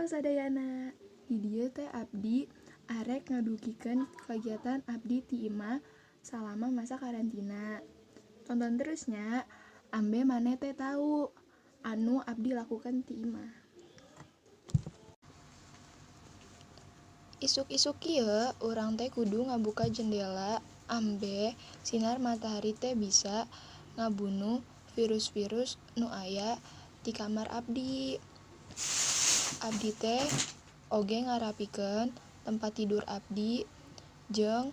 Sadayana. Di dieu teh abdi arek ngadugikeun kagiatan abdi ti imah salama masa karantina. Tonton terus nya, ambe maneh teh tahu anu abdi lakukan ti imah. Isuk-isuk kieu urang teh kudu ngabuka jendela ambe sinar matahari teh bisa ngabunuh virus-virus nu aya di kamar abdi. Abdi teh oge ngarapikeun tempat tidur abdi jeung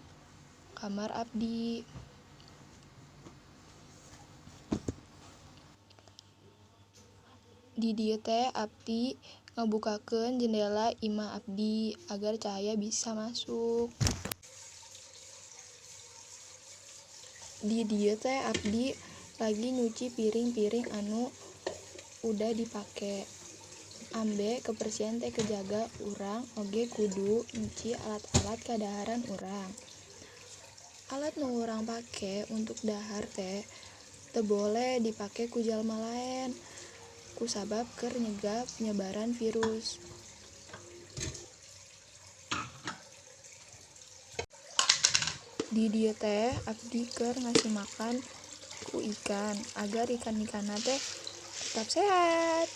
kamar abdi. Di dieu teh abdi ngabukakeun jendela imah abdi agar cahaya bisa masuk. Di dieu teh abdi lagi nyuci piring-piring anu udah dipake. Ambe kebersihan teh kejaga, urang oge kudu nyuci alat-alat kadaharan urang. Alat nu urang pake untuk dahar teh teu boleh dipake ku jalma laen kusabab keur nyegah penyebaran virus. Di dieu teh abdi keur ngasih makan ku ikan agar ikan-ikanna teh tetap sehat.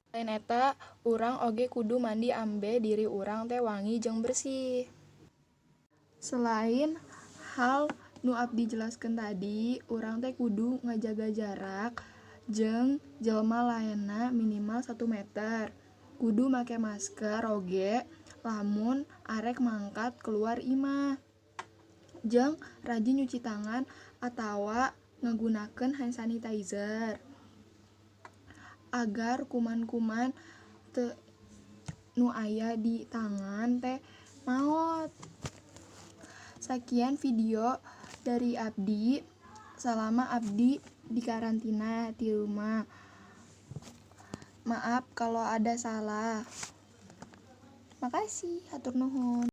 Selain eta, urang oge kudu mandi ambe diri urang teh wangi jeung bersih. Selain hal nu abdi jelaskeun tadi, urang teh kudu ngajaga jarak jeung jelema laenna minimal 1 meter. Kudu make masker oge lamun arek mangkat keluar imah. Jeung rajin nyuci tangan atawa ngagunakeun hand sanitizer agar kuman-kuman teu nu aya di tangan teh maot. Sakian video dari abdi salama abdi di karantina di rumah. Maaf kalau ada salah. Makasih, hatur nuhun.